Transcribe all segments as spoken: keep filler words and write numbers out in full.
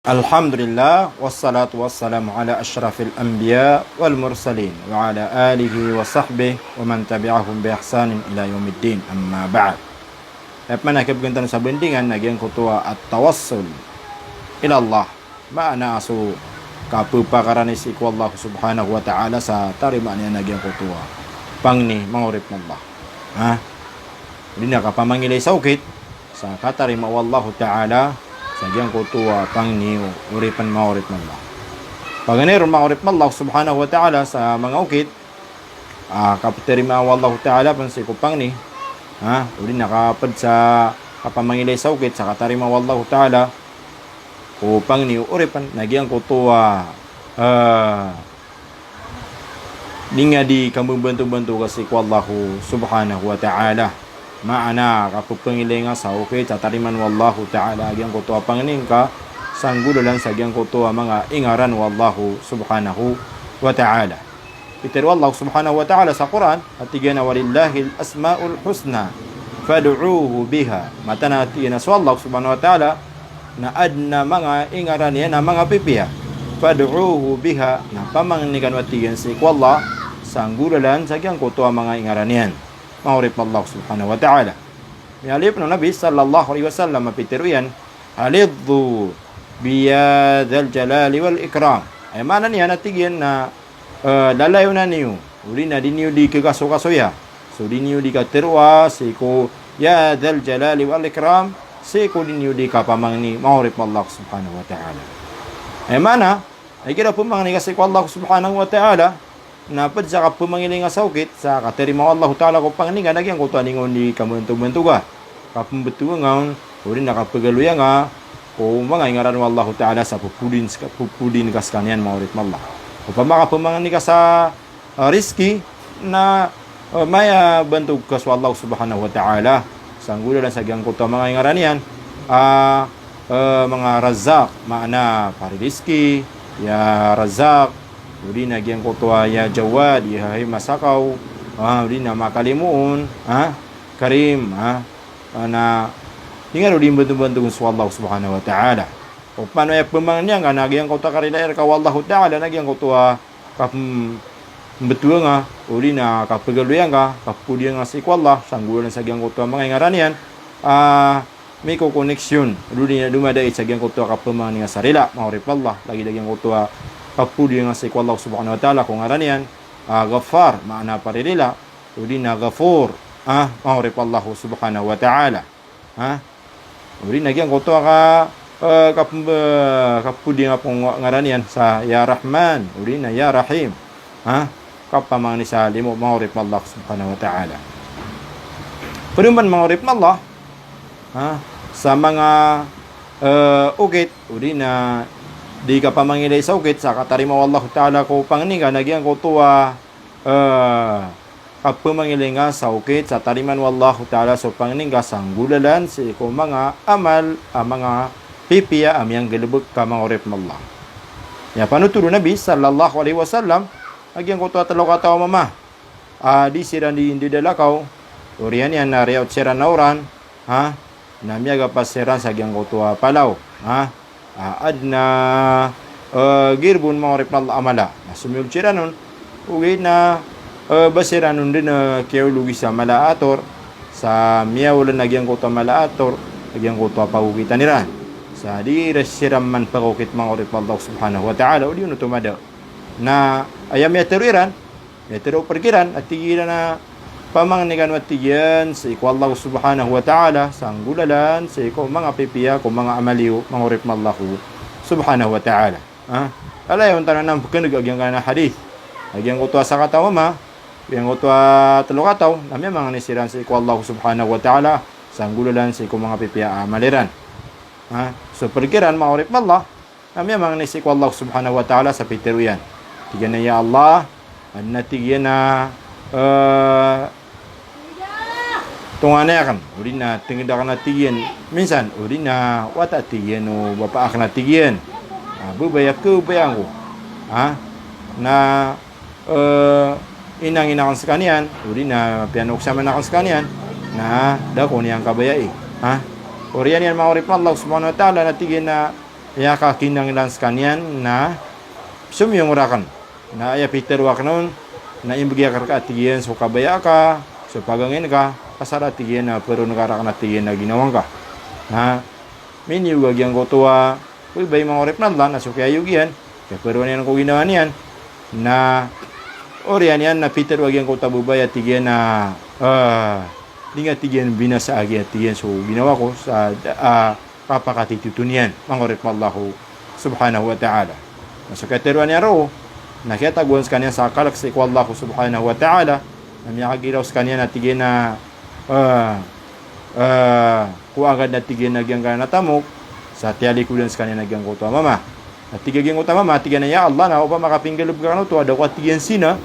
Alhamdulillah, wassalatu wassalamu ala ashrafil anbiya wal mursalin, wa ala alihi wa sahbihi wa man tabi'ahum bi ihsanin ila yaumiddin, amma ba'd. Aya pman a kiyabgan tano sa bandingan na giyangkoto a at-tawassul ila Allah. Maana so kapepakarani sii ko Allah subhanahu wa ta'ala sa tarimaan iyan a giyangkoto a pangni, manga oripn o Allah. Ha? Odi na kapamangilay sa okit sa katarima o Allahu ta'ala sa giyangkoto a pangni o oripn, manga oripn o Allah. Paganay ron, manga oripn o Allah subhanahu wa ta'ala, sa manga okit a kapetarima o Allahu ta'ala pn sii ko pangni, ha, odi na kapd sa kapamangilay sa okit sa katarima o Allahu ta'ala ko pangni o oripn na giyangkoto a, eh, di nga di kambantobantoga sii ko Allahu subhanahu wa ta'ala. Maana kapepangilay nga sa okit sa tarimaan o Allahu ta'ala a giyangkoto a pangni ngka sa nggolalan sa giyangkoto a manga ingaran o Allahu subhanahu wa ta'ala. Pitharo o Allah subhanahu wa ta'ala sa Qur'an a tig iyan a, "Walillahil asmaul husna fad'uhu biha." Mataan a tig iyan a so Allah subhanahu wa ta'ala na adn a manga ingaran iyan a manga pipiya. "Fad'uhu biha," na pamangni kano a tig iyan sii ko Allah sa nggolalan sa giyangkoto a manga ingaran iyan, manga oripn o Allah subhanahu wa ta'ala. Miyaaloy pn o Nabi sallallahu alaihi wasallam a pitharo iyan, "Alidhu bi ya dhal jalali wal ikram." Aya maana niyan a tig iyan na, eh, lalayon niyo, odi na di niyo di kakasokasoya so di niyo di katharoa sii ko ya dhal jalali wal ikram, sii ko di niyo di kapamangni, manga oripn o Allah subhanahu wa ta'ala. Aya maana, igira pmangni ka sii ko Allah subhanahu wa ta'ala, na pd sa kapamangilay nga sa okit sa katarima o Allahu ta'ala ko pangni ngka na giyangkoto a di nga on di kambantobantoga, kapmbtowan nga on, odi na kapagaloya nga ko manga ingaran o Allahu ta'ala sa pphodian, pphodian ka skaniyan, manga oripn o Allah. Opama ka pmangni ka sa, ah, rizki na, ah, miyabantog ka so Allah subhanahu wa ta'ala sa nggolalan sa giyangkoto a manga ingaran iyan, ah, eh, manga Razzaq, maana paririzki, ya Razzaq, odi na giyangkoto a ya Jawad, ya hay masakaw, ah, odi na makalimoon, ah, Karim, ah, na di nga on di mbantobantoga so Allah subhanahu wa ta'ala. Opama aya pmangni ngka na giyangkoto a karilai rka o Allahu ta'ala na giyangkoto a kapmbtowan nga, odi na kapagaloya nga, kapphodian nga sii ko Allah sa nggolalan sa giyangkoto a manga ingaran iyan, ah, mikokoneksyon, odi na domadait sa giyangkoto a kapmangni nga sa rila, manga oripn o Allah, lagid a giyangkoto a kapphodian nga sii ko Allah subhanahu wa ta'ala ko ngaran iyan, ah, Ghaffar, maana paririla, odi na Ghafur, ah, manga oripn o Allah subhanahu wa ta'ala. Ha? Odi na giyangkoto a ka, eh, kapmb-, kapphodian nga pn ngaran iyan sa ya Rahman, odi na ya Rahim. Ha? Kapamangni sa limo, manga oripn o Allah subhanahu wa ta'ala. Pd pman, manga oripn o Allah, ha, sa manga, eh, okit, odi na di kapamangilay sa okit sa katarima o Allahu ta'ala ko pangni ngka na giyangkoto a, eh, kapmangilay nga sa okit sa tarimaan o Allahu ta'ala so pangni ngka sa nggolalan sii ko manga amal a manga pipiya a miyanggalbk ka, manga oripn o Allah. Aya panothol o Nabi sallallahu alaihi wasallam a giyangkoto a tlo kataw a mama a di siran di ndadalakaw, oriyan iyan na riyaot siran na oran, ha? Na miyagapas siran sa giyangkoto a palaw, ha? Ah, adn a, eh, girbon, manga oripn o Allah, a mala. Na somiyold siran on, ogaid na, eh, ba siran on dn, eh, kiyaologi sa mala a ator, sa miyaoln a giyangkoto a mala a ator a giyangkoto a pagokitan iran. Sa di siran man pagokit, manga oripn o Allah subhanahu wa ta'ala, odi oto mada. Na aya miyatharo iran, miyatharo, pd kiran a tig iran a pamangni kano a tig iyan sii ko Allah subhanahu wa ta'ala sa nggolalan sii ko manga pipiya ko manga amal iyo, manga oripn o Allah subhanahu wa ta'ala. Ha? Lalayon tano a pkhan'g a giyangkanan a hadith a giyangkoto a sakataw a mama, giyangkoto a tlo kataw, na miyamangni siran sii ko Allah subhanahu wa ta'ala sa nggolalan sii ko manga pipiya a amal iran. Ha? So pd kiran, manga oripn o Allah, na miyamangni sii ko Allah subhanahu wa ta'ala sa pitharo iyan. Tig iyan a, "Ya Allah, adn a," tig iyan a, eh, "tonganay akn, odi na tngd akn," a tig iyan, "minsan, odi na wata," a tig iyan, "o bapa akn," a tig iyan. "Ah, babaya ko, babaya ko. Ha? Na, eh, inangin akn skaniyan, odi na piyanoksaman akn skaniyan, na da ko niyan kabayai." Ha? Oriyan iyan, manga oripn o Allah subhanahu wa ta'ala, na tig iyan a, aya kakinanglan skaniyan na somiyong rakn. Na aya pitharo akn on na imbgay akn rka a tig iyan so kabaya ka, so pagangin ka, asar a tig iyan na pharoon ka rakn a tig iyan a ginawa ngka. Na miniyoga giyangkoto a babay, manga oripn o Allah, na so kiyayoga iyan, kiyaparoon iyan ko ginawa niyan. Na oriyan iyan na pitharo a giyangkoto a babay a tig iyan a, ah, di nga tig iyan binasa a giya tig iyan so ginawa ko sa, ah, kapakatitoto niyan, manga oripn o Allah subhanahu wa ta'ala. Na so kiyatharoa niyan roo na kiyatagoan skaniyan sa kalk sii ko Allah subhanahu wa ta'ala. Na miyakagiraw skaniyan a tig iyan a, ah, ah, ko agad na tig iyan a giyangkanan a tamok sa tiyalikodan skaniyan a giyangkoto a mama. Na tig a giyangkoto a mama a tig iyan a, "Ya Allah, na opama ka pinggalbk akn oto a da ko a tig iyan sina,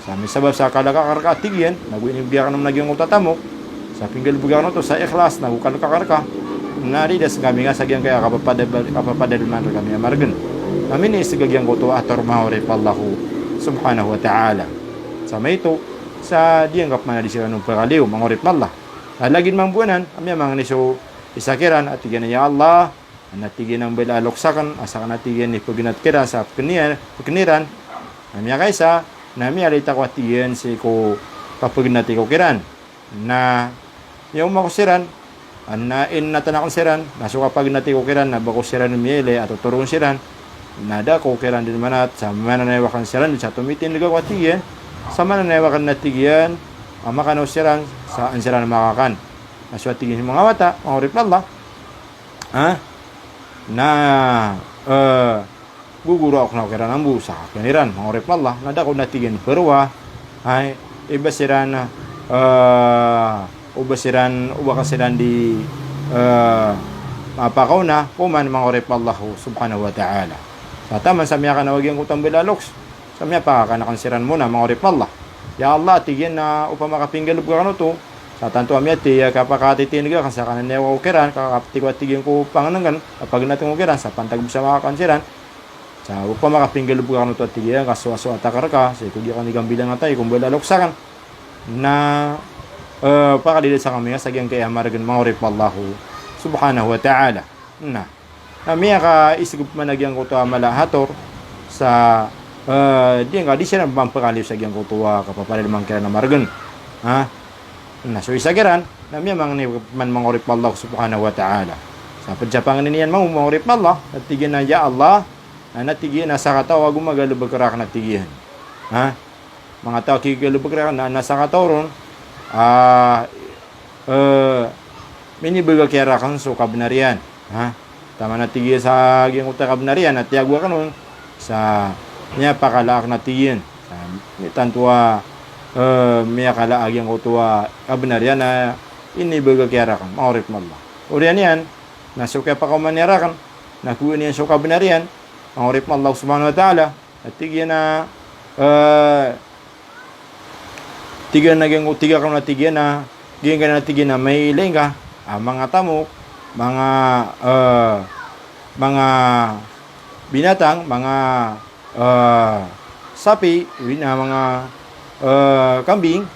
sa misabap sa kalk akn rka a tig iyan, nago inibgay akn on a giyangkoto a tamok, sa pinggalbk akn oto sa ikhlas, nago kalk akn rka, na lidas kami nga sa giyangkaya kapapadal-, kapapadalman rkami a margn." Na miniisg a giyangkoto a ator, manga oripn o Allah subhanahu wa ta'ala. Sa maito, sa di ngka pman a di siran on pkhaliyo, manga oripn o Allah. Na lagid mambo anan a miyamangni so isa kiran a tig iyan a, "Ya Allah, na tig iyan a mbala a loks akn a sakn a tig iyan i pgnat kiran sa pkni-, pkni ran." Na miyakaisa, na miyalita ko a tig iyan sii ko kapgnati ko kiran. Na miyaoma ko siran, na inatn akn siran, na so kapgnati ko kiran na ba ko siran miyailay a totoroon siran. Na da ko kiran dn manat sa mananayawakn siran dn sa tomitindg ako a tig iyan, sa mananayawakn a tig iyan a makanaw siran sa an siran makakan. Na so a tig iyan i manga wata, manga oripn o Allah, ha? Na, eh, gogoroa ako kna o kiran ambo sa kn iran, manga oripn o Allah. Na da ko na tig iyan paroa, hay, iba siran, eh, o ba siran, o ba ka siran di, eh, mapakaona, pman, manga oripn o Allah subhanahu wa ta'ala. Sa taman sa miyakanaw a giyangkoto a mbala a loks, sa miyapakakan akn siran mona, manga oripn o Allah. "Ya Allah," a tig iyan, "na opama ka pinggalbk akn oto, sa tanto a miyathay a kapakatitindg akn sa kananayawa ko kiran, ka kapti ko a tig iyan ko pangnngkn, a pagnating ko kiran, sa pantag bo sa makakan siran. Sa opama ka pinggalbk akn oto," a tig iyan, "ka soasoat akn rka sii ko di akn igambilang a tay ko mbala a loks akn, na, eh, pakalidasa kami nga sa giyangkaya a margn, manga oripn o Allah subhanahu wa ta'ala." Na, na miyakaisg pman a giyangkoto a mala a ator sa, eh, di ngka di siran pman pkhaliyo sa giyangkoto a kapapadalman kiran a margn. Ha? Na so isa kiran na miyamangni pman, manga oripn o Allah subhanahu wa ta'ala. Sa pd sa pangni niyan mambo, manga oripn o Allah, na tig iyan a, "Ya Allah, na tig iyan a sakataw a gomagalbk rakn," a tig iyan. Ha? Manga taw a kigalbk rakn na, na sakataw ron a, eh, minibgay kiya rakn so kabnar iyan. Ha? Taman a tig iyan sa giyangkoto a kabnar iyan na tiyago akn on sa miyapakala akn a tig iyan. Sa tanto a, eh, miyakala a giyangkoto a kabnar iyan na inibgay kiya rakn, manga oripn o Allah. Oriyan iyan na so kiyapakaoma niyan rakn na kowaan iyan so kabnar iyan, manga oripn o Allah subhanahu wa ta'ala. A tig iyan a, eh, tig iyan a giyangko-, tig akn a tig iyan a, giyangkanan a tig iyan a mailay ngka a manga tamok, manga, eh, manga binatang, manga, eh, sapi, odi na manga, eh, kambing,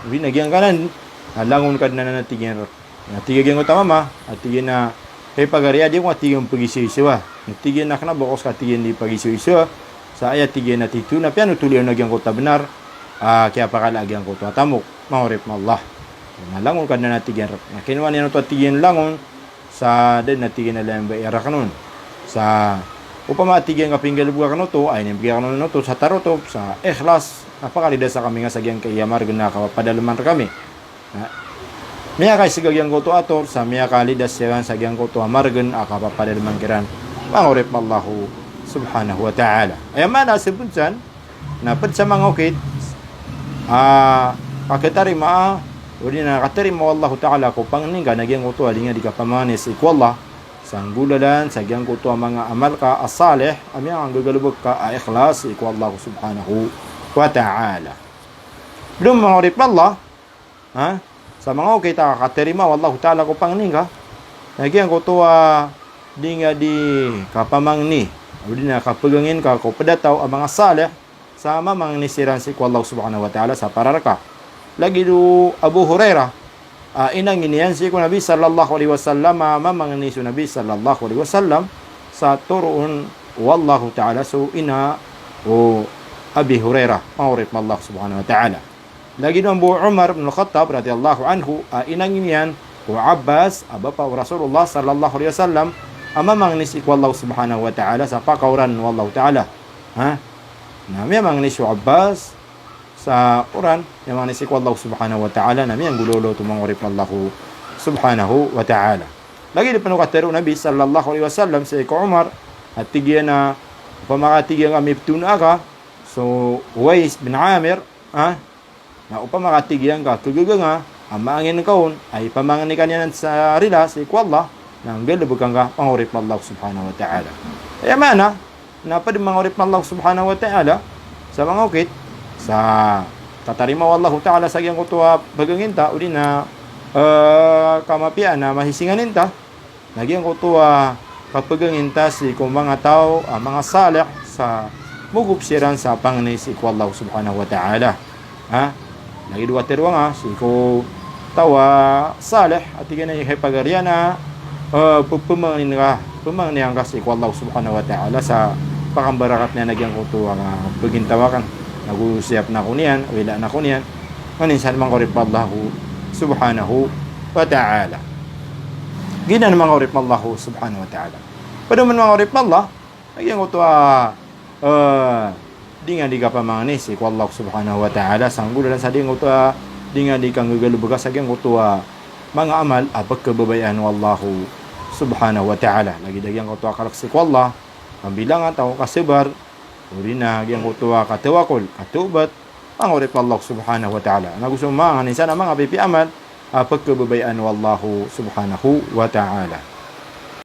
odi na giyangkanan, na langon ka dn anan, a tig iyan rk. Na tig a giyangkoto a mama a tig iyan a, "Hay pagari, a di ako," a tig iyan, "pagisoisowa." Na tig iyan a, "Kna ba ko ska," a tig iyan, "di pagisoisowa. Sa aya," a tig iyan, "a titho na piyanotol iyan on a giyangkoto a bnar a kiyapakala a giyangkoto a tamok, manga oripn o Allah." Na langon ka dn anan, a tig iyan rk. Na kinowa niyan oto, a tig iyan, langon sa da dn, a tig iyan, a lambai rakn on. Sa opama, a tig iyan, ka pinggalbk akn oto a inibgay akn on oto sa tarotop, sa ikhlas, na pakalidasa kami nga sa giyangkaya a margn a kapapadalman rkami. Na miyakaisg a giyangkoto a ator sa miyakalidas siran sa giyangkoto a margn a kapapadalman kiran, manga oripn o Allah subhanahu wa ta'ala. Aya maana a sabot san na pd sa manga okit a, ah, katarima, odi na katarima o Allah ta'ala ko pangni ngka na giyangkoto a di nga di kapamangni sii ko Allah sa nggolalan sa giyangkoto a manga amal ka a salih a miyanggagalbk ka a ikhlas sii ko Allah subhanahu wa ta'ala. Pd on, manga oripn o Allah, ha? Sa manga okit a katarima o Allah ta'ala ko pangni ngka na giyangkoto a di nga di kapamangni, odi na kapagangin ka ko pd a taw a manga salih, sa mamangni siran sii ko Allah subhanahu wa ta'ala sa para rka. Lagid o Abu Hurairah a inangin iyan sii ko Nabi sallallahu alaihi wasallam a mamangni so Nabi sallallahu alaihi wasallam sa toroon o Allahu Ta'ala so ina o Abi Hurairah, manga oripn o Allah Subhanahu wa Ta'ala. Lagid o mambo o Umar bin Al-Khattab radhiyallahu anhu, a inangin iyan o Abbas, a bapa o Rasulullah sallallahu alaihi wasallam, a mamangni sii ko Allah Subhanahu wa Ta'ala sa pakaoran o Allahu Ta'ala. Ha? Na miyamangni so Abbas sa Qur'an, miyamangni sii ko Allah Subhanahu wa Ta'ala, na miyanggolawla oto, manga oripn o Allah Subhanahu wa Ta'ala. Lagid pn o katharo o Nabi sallallahu alaihi wasallam sii ko Umar, a tig iyan a, opama ka, tig iyan, ka miptoon aka so Uwais bin Amir, ha? Na opama ka, tig iyan, ka kagaga nga a maangin ka on a ipamangni ka niyan sa rila sii ko Allah, na nggalbka ngka, manga oripn o Allah Subhanahu wa Ta'ala. Aya maana na pd, manga oripn o Allah Subhanahu wa Ta'ala, sa manga okit sa tatarima o Allahu Ta'ala sa giyangkoto a pganginta, odi na, eh, kamapiyaan a mahisinganinta, na giyangkoto a kapganginta sii ko manga taw a manga salih sa mogop siran sa pangni sii ko Allah Subhanahu wa Ta'ala. Ha? Lagid o katharo angka sii ko taw a salih, a tig iyan a ipagari iyan a, eh, p-, pmangnin ka, pmangnin ka sii ko Allah Subhanahu wa Ta'ala sa pakambarakat niyan a giyangkoto a pganginta akn. Nago siyapn ako niyan, wilaan ako niyan. Nganin san, manga oripn o Allah Subhanahu wa Ta'ala. Giyanan, manga oripn o Allah Subhanahu wa Ta'ala. Pd man, manga oripn o Allah, a giyangkoto a, eh, di nga di kapamangni sii ko Allah Subhanahu wa Ta'ala sa nggolalan, sa giyangkoto a di nga di kanggagalbka sa giyangkoto a manga amal a pkhababayaan o Allah Subhanahu wa Ta'ala. Lagid a giyangkoto a kalk sii ko Allah, kambilangan, taw kasabar, odi na giyangkoto a katawakol, katawbat, manga oripn o Allah Subhanahu wa Ta'ala. Nago so manga nganin san a manga pipiya amal a pkhababayaan o Allah Subhanahu wa Ta'ala.